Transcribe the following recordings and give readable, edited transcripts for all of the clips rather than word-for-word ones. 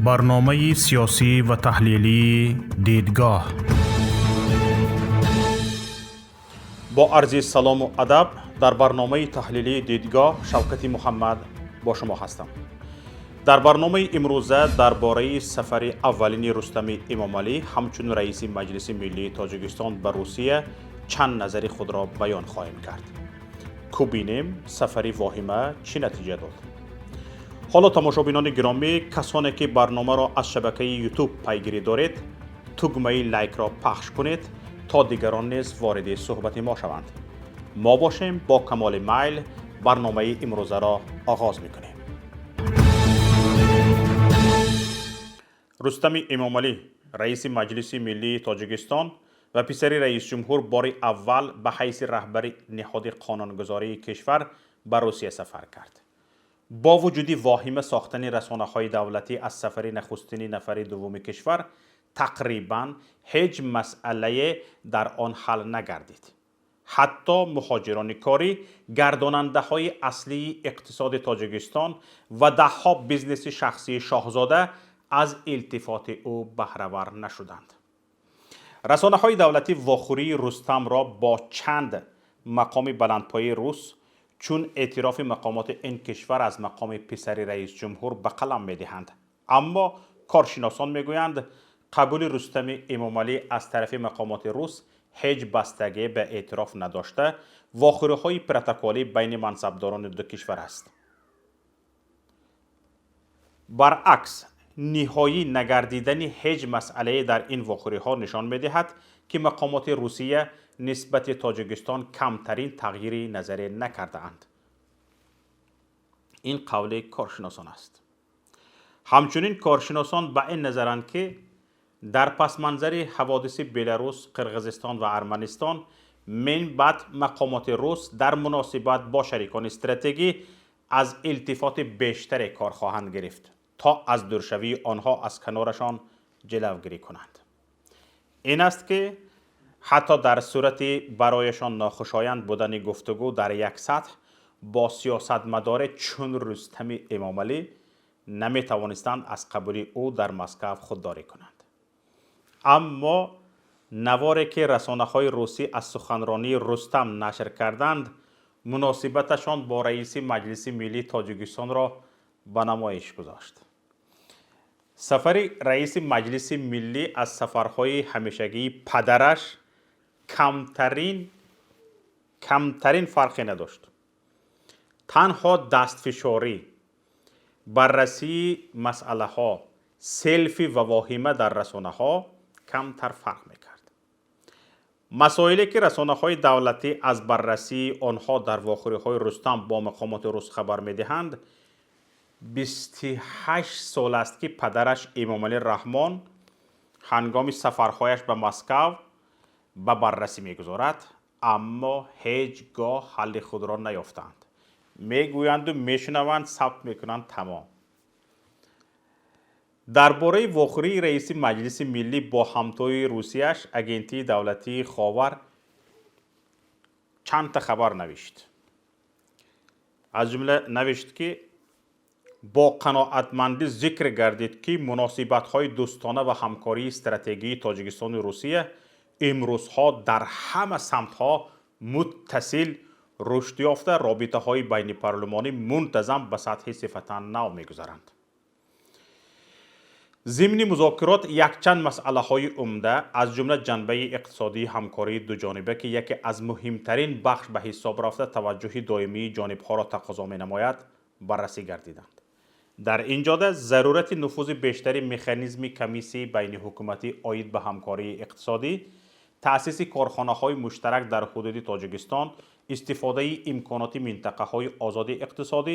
Барномаи сиёсӣ ва таҳлилии «Дидгоҳ». Бо арзи салому адаб, дар барномаи таҳлилии «Дидгоҳ» Шавкати Муҳаммад бо шумо ҳастам. Дар барномаи имрӯза дар бораи сафари аввалини Рустами Эмомалӣ ҳамчун раиси Маҷлиси миллии Тоҷикистон ба Русия чанд назари худро баён хоҳем кард. Кубинем, сафари воҳима чӣ натиҷа дод. Ҳоло, тамошобинони гиромӣ, касоне ки барномаро аз шабакаи Ютуб пайгирӣ доред, тугмаи лайкро пахш кунед, то дигарон низ вориди суҳбати мо шаванд. Мо бошем, бо камоли майл барномаи имрӯзаро оғоз мекунем. Рустами Эмомалӣ, раиси Маҷлиси миллии Тоҷикистон ва писари раисҷумҳур, бори аввал ба ҳайси раҳбари ниҳоди қонунгузории кишвар ба Русия сафар кард. Бо вуҷуди воҳима сохтани расонаҳои давлатӣ аз сафари нахустини нафари дуввуми кишвар, тақрибан ҳеҷ масъалае дар он ҳал нагардид. Ҳатто муҳоҷирони корӣ, гардонандаҳои аслии иқтисоди Тоҷикистон, ва даҳҳо бизнеси шахсии шоҳзода аз илтифоти ӯ баҳравар нашуданд. Расонаҳои давлатӣ вохӯрии Рустамро бо чанд мақоми баландпояи рус чун эътирофи мақомоти ин кишвар аз мақоми писари раисҷумҳур ба қалам медиҳанд. Аммо коршиносон мегӯянд, қабули Рустами Эмомалӣ аз тарафи мақомоти рус ҳеҷ бастагӣ ба эътироф надошта, вохӯриҳои протоколӣ байни мансабдорони ду кишвар аст. Баръакс, ниҳоӣ нагардидани ҳеҷ масъалае дар ин вохӯриҳо нишон медиҳад, ки мақомоти Русия нисбати Тоҷикистон камтарин тағйири назаре накардаанд. Ин қавли коршиносон аст. Ҳамчунин коршиносон ба ин назаранд, ки дар пасманзари ҳаводиси Беларус, Қирғизистон ва Арманистон мин баъд мақомоти рус дар муносибат бо шарикони стратегӣ аз илтифоти бештаре кор хоҳанд гирифт, то аз дуршавии онҳо аз канорашон ҷилавгирӣ кунанд. Ин аст ки ҳатто дар сурати барояшон нохушоянд будани гуфтугӯ дар як сатҳ бо сиёсатмадоре чун Рустами Эмомалӣ наметавонистанд аз қабули ӯ дар Москав худдорӣ кунанд. Аммо наворе ки расонаҳои русӣ аз суханронии Рустам нашр карданд, муносибаташон бо раиси Маҷлиси миллии Тоҷикистонро ба намоиш гузошт. Сафари раиси Маҷлиси миллӣ аз сафарҳои ҳамешагии падараш камтарин фарқе надошт. Танҳо дастфишорӣ, баррасии масъалаҳо, селфи ва воҳима дар расонаҳо камтар фарқ мекард. Масоиле ки расонаҳои давлатӣ аз баррасии онҳо дар вохӯриҳои Рустам бо мақомоти рус хабар медиҳанд, 28 сол аст, ки падараш Эмомалӣ Раҳмон ҳангоми сафарҳояш ба Москав ба баррасӣ мегузорад, аммо ҳеҷ гоҳ ҳалли худро наёфтанд. Мегӯянду мешунаванд, сабт мекунанд, тамом. Дар бораи вохӯрии раиси Маҷлиси миллӣ бо ҳамтои русияш агентии давлатии «Ховар» чандта хабар навишт. Аз ҷумла навишт, ки бо қаноатмандӣ зикр гардид, ки муносибатҳои дӯстона ва ҳамкории стратегии Тоҷикистону Русия имрӯзҳо дар ҳама самтҳо муттасил рушд ёфта, робитаҳои байнипарлумонӣ мунтазам ба сатҳи сифатан нав мегузаранд. Зимни музокирот якчанд масъалаҳои умда, аз ҷумла ҷанбаи иқтисодии ҳамкории дуҷониба, ки яке аз муҳимтарин бахш ба ҳисоб рафта, таваҷҷӯҳи доимии ҷонибҳоро тақозо менамояд, баррасӣ гардиданд. Дар ин ҷода зарурати нуфузи бештари механизми комиссияи байниҳукуматӣ оид ба ҳамкории иқтисодӣ, таъсиси корхонаҳои муштарак дар ҳудуди Тоҷикистон, истифодаи имконоти минтақаҳои озоди иқтисодӣ,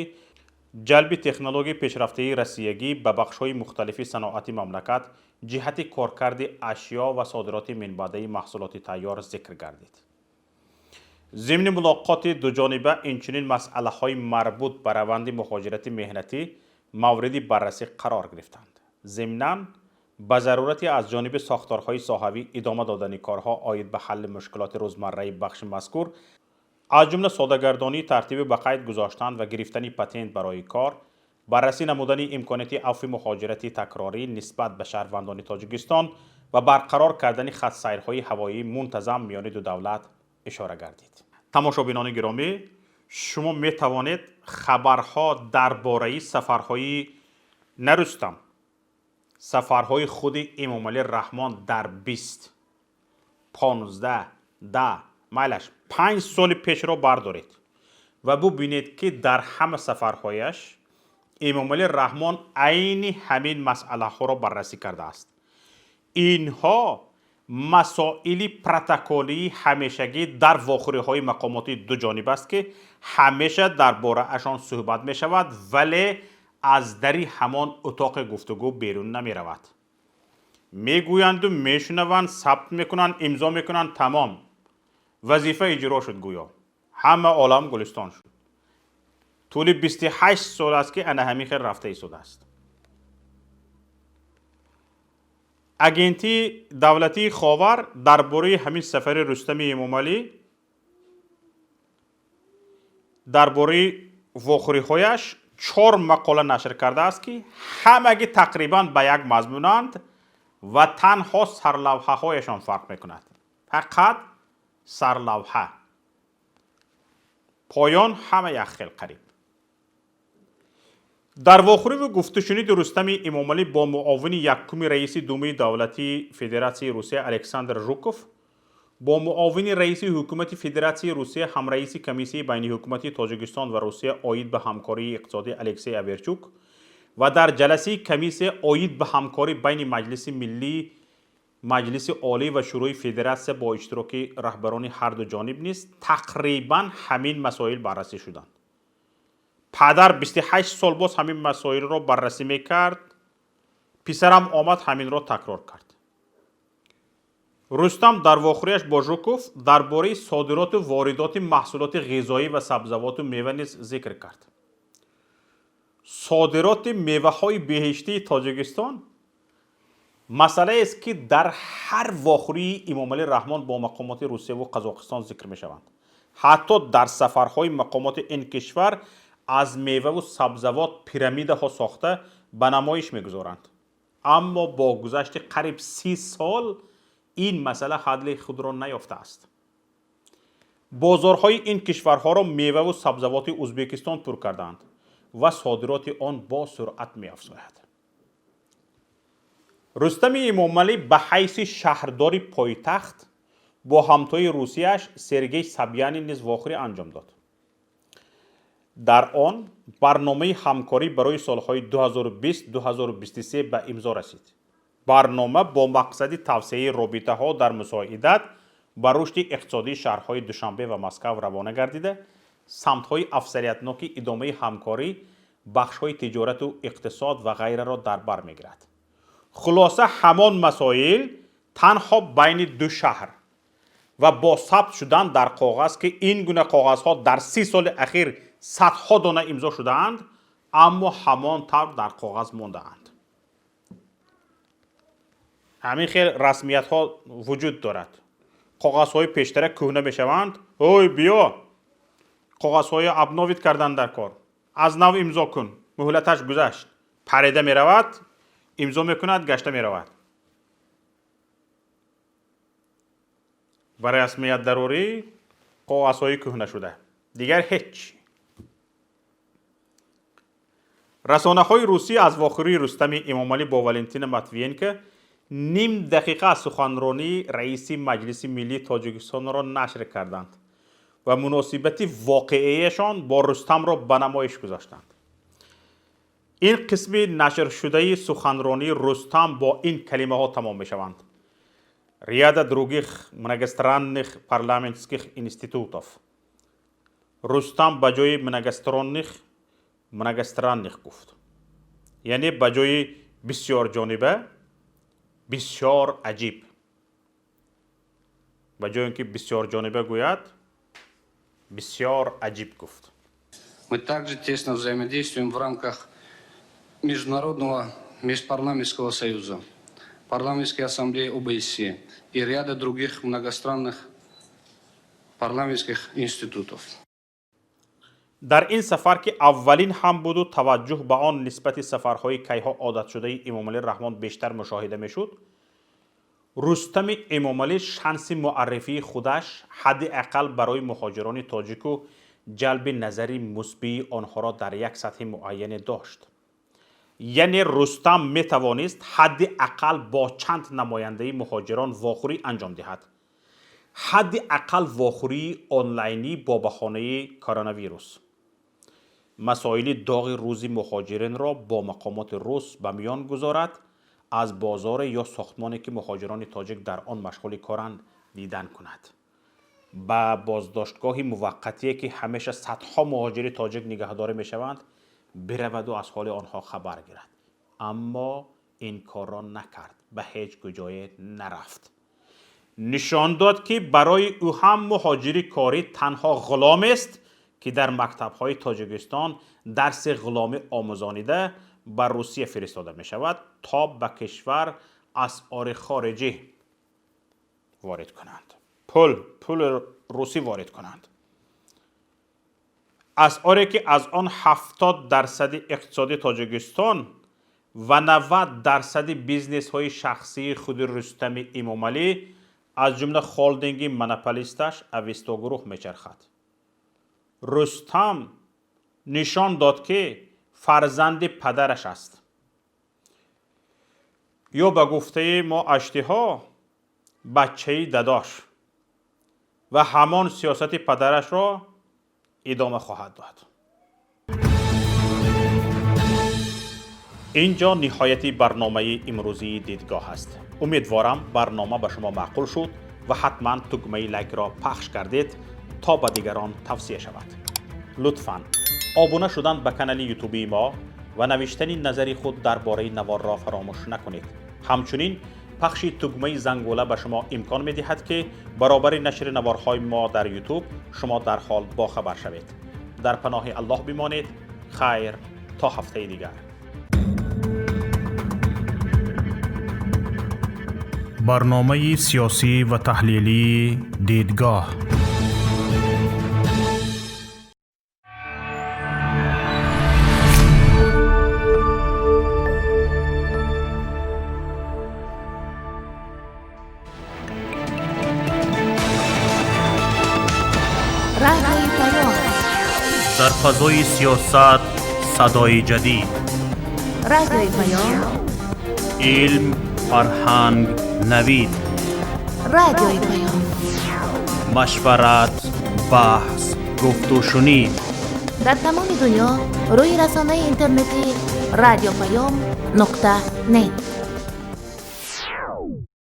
ҷалби технологияи пешрафтаи россиягӣ ба бахшҳои мухталифи саноати мамлакат ҷиҳати коркарди ашё ва содироти минбаъдаи маҳсулоти тайёр зикр гардид. Зимни мулоқоти дуҷониба инчунин масъалаҳои марбут ба раванди муҳоҷирати меҳнатӣ мавриди баррасӣ қарор гирифтанд. Зимнан ба зарурати аз ҷониби сохторҳои соҳавӣ идома додани корҳо оид ба ҳалли мушкилоти рӯзмарраи бахши мазкур, аз ҷумла содагардонии тартиби ба қайд гузоштан ва гирифтани патент барои кор. Баррасӣ намудани имконияти афви муҳоҷирати такрорӣ нисбат ба шаҳрвандони Тоҷикистон ва барқарор кардани хатсайрҳои ҳавоии мунтазам миёни ду давлат ишора гардид. Тамошобинони гиромӣ, шумо метавонед хабарҳо дар бораи сафарҳои на Рустам, сафарҳои худи Эмомалӣ Раҳмон дар 20, 15, 10, майлаш 5 соли пешро бардоред ва бубинед, ки дар ҳама сафарҳояш Эмомалӣ Раҳмон айни ҳамин масъалаҳоро баррасӣ кардааст. Инҳо масоили протоколии ҳамешагӣ дар вохӯриҳои мақомоти дуҷониб аст, ки ҳамеша дар бораашон суҳбат мешавад, вале аз дари ҳамон утоқи гуфтугӯ берун намеравад. Мегӯянду мешунаванд, сабт мекунанд, имзо мекунанд, тамом. Вазифа иҷро шуд, гӯё ҳама олам гулистон шуд. Тӯли 28 сол аст, ки ана ҳамин хел рафта истодааст. Агентии давлатии Ховар дар бораи ҳамин сафари Рустами Эмомалӣ, дар бораи вохӯриҳояш чор мақола нашр кардааст, ки ҳамагӣ тақрибан ба як мазмунанд ва танҳо сарлавҳаҳояшон фарқ мекунад. Фақат сарлавҳа, поён ҳама як хел қариб. Дар вохӯриву гуфтушуниди Рустами Эмомалӣ бо муовини якуми раиси Думаи давлатии Федератсияи Русия Александр Жуков, бо муовини раиси ҳукумати Федератсияи Русия, ҳамраиси Комиссияи байниҳукуматии Тоҷикистон ва Русия оид ба ҳамкории иқтисодӣ Алексей Оверчук ва дар ҷаласаи комиссия оид ба ҳамкорӣ байни Маҷлиси миллӣ, Маҷлиси Олӣ ва Шӯрои Федератсия бо иштироки раҳбарони ҳарду ҷониб низ тақрибан ҳамин масоил баррасӣ шуданд. Падар 28 сол боз ҳамин масоилро баррасӣ мекард, писарам омад, ҳаминро такрор кард. Рустам дар вохӯрияш бо Жуков дар бораи содироту воридоти маҳсулоти ғизоӣ ва сабзавоту мева низ зикр кард. Содироти меваҳои беҳиштии Тоҷикистон масъалаест, ки дар ҳар вохӯрии Эмомалӣ Раҳмон бо мақомоти Русияву Қазоқистон зикр мешаванд. Ҳатто дар сафарҳои мақомоти ин кишвар аз меваву сабзавот пирамидаҳо сохта ба намоиш мегузоранд. Аммо бо гузашти қариб 30 сол ин масъала ҳалли худро наёфтааст. Бозорҳои ин кишварҳоро меваву сабзавоти Ӯзбекистон пур кардаанд ва содироти он бо суръат меафзояд. Рустами Эмомалӣ ба ҳайси шаҳрдори пойтахт бо ҳамтои русияш Сергей Собянин низ вохӯрӣ анҷом дод. Дар он барномаи ҳамкорӣ барои солҳои 2020-2023 ба имзо расид. Барнома бо мақсади тавсеаи робитаҳо дар мусоидат ба рушди иқтисодии шаҳрҳои Душанбе ва Москав равона гардида, самтҳои афзалиятноки идомаи ҳамкорӣ, бахшҳои тиҷорату иқтисод ва ғайраро дар бар мегирад. Хулоса, ҳамон масоил танҳо байни ду шаҳр ва бо сабт шудан дар коғаз, ки ин гуна коғазҳо дар 30 соли ахир садҳо дона имзо шудаанд, аммо ҳамон тавр дар коғаз мондаанд. Ҳамин хел расмиятҳо вуҷуд дорад. Коғазҳои пештара кӯҳна мешаванд. Ой, биё, коғазҳои обновить кардан дар кор, аз нав имзо кун, муҳлаташ гузашт. Парида меравад, имзо мекунад, гашта меравад. Ба расмият дарорӣ коғазҳои кӯҳна шуда, дигар ҳеҷ. Расонаҳои русӣ аз вохӯрии Рустами Эмомалӣ бо Валентина Матвиенко ним дақиқа аз суханронии раиси Маҷлиси миллии Тоҷикистонро нашр карданд ва муносибати воқеияшон бо Рустамро ба намоиш гузоштанд. Ин қисми нашршудаи суханронии Рустам бо ин калимаҳо тамом мешаванд: ряда других многостранных парламентских институтов. Рустам ба ҷои многосторонних многостранных гуфт, яъне ба ҷои бисёрҷониба бисёр аҷиб. Ба ҷои он ки бисёрҷониба гӯяд, бисёр аҷиб гуфт. Мы также тесно взаимодействуем в рамках Международного межпарламентского союза, Парламентской ассамблеи ОБСЕ и ряда других многостранных парламентских институтов. Дар ин сафар ки аввалин ҳам буду таваҷҷӯҳ ба он нисбати сафарҳои кайҳо одатшудаи Эмомалӣ Раҳмон бештар мушоҳида мешуд, Рустами Эмомалӣ шанси муаррифии худаш ҳадди ақал барои муҳоҷирони тоҷику ҷалби назари мусбии онҳоро дар як сатҳи муайяне дошт. Яъне Рустам метавонист ҳадди ақал бо чанд намояндаи муҳоҷирон вохӯрӣ анҷом диҳад. Ҳадди ақал вохӯрии онлайнӣ бо баҳонаи коронавирус. Масоили доғи рӯзи муҳоҷиринро бо мақомоти рус ба миён гузорад, аз бозоре ё сохтмоне ки муҳоҷирони тоҷик дар он машғули коранд дидан кунад. Ба боздоштгоҳи муваққатие ки ҳамеша садҳо муҳоҷири тоҷик нигаҳдорӣ мешаванд, бираваду аз ҳоли онҳо хабар гирад. Аммо ин корро накард, ба ҳеҷ куҷое нарафт. Нишон дод, ки барои ӯ ҳам муҳоҷири корӣ танҳо ғуломест, ки дар мактабҳои Тоҷикистон дарси ғуломӣ омӯзонида ба Русия фиристода мешавад, то ба кишвар асъори хориҷӣ ворид кунанд. Пули русӣ ворид кунанд. Асъоре ки аз он 70% иқтисоди Тоҷикистон ва 90% бизнесҳои шахсии худи Рустами Эмомалӣ, аз ҷумла холдинги монополисташ Авестогурӯҳ мечархад. Рустам нишон дод, ки фарзанди падараш аст. Ё ба гуфтаи мо аштиҳо бачаи дадош ва ҳамон сиёсати падарашро идома хоҳад дод. Инҷо ниҳояти барномаи имрӯзии дидгоҳ аст. Умедворам барнома ба шумо маъқул шуд ва ҳатман тугмаи лайкро пахш кардед то ба дигарон тавсия шавад. Лутфан обуна шудан ба канали ютубии мо ва навиштани назари худ дар бораи наворро фаромӯш накунед. Ҳамчунин пахши тугмаи зангула ба шумо имкон медиҳад, ки баробари нашри наворҳои мо дар ютуб шумо дарҳол бохабар шавед. Дар паноҳи Аллоҳ бимонед. Хайр, то ҳафтаи дигар. Барномаи сиёсӣ ва таҳлилии дидгоҳ. Дар фазои сиёсат садои ҷадид. Радиои Паём. Илм, фарҳанг, навид. Радиои Паём. Машварат, баҳс, гуфтушунид. Дар тамоми дунё рӯи расонаи интернетии радиопаём.нет.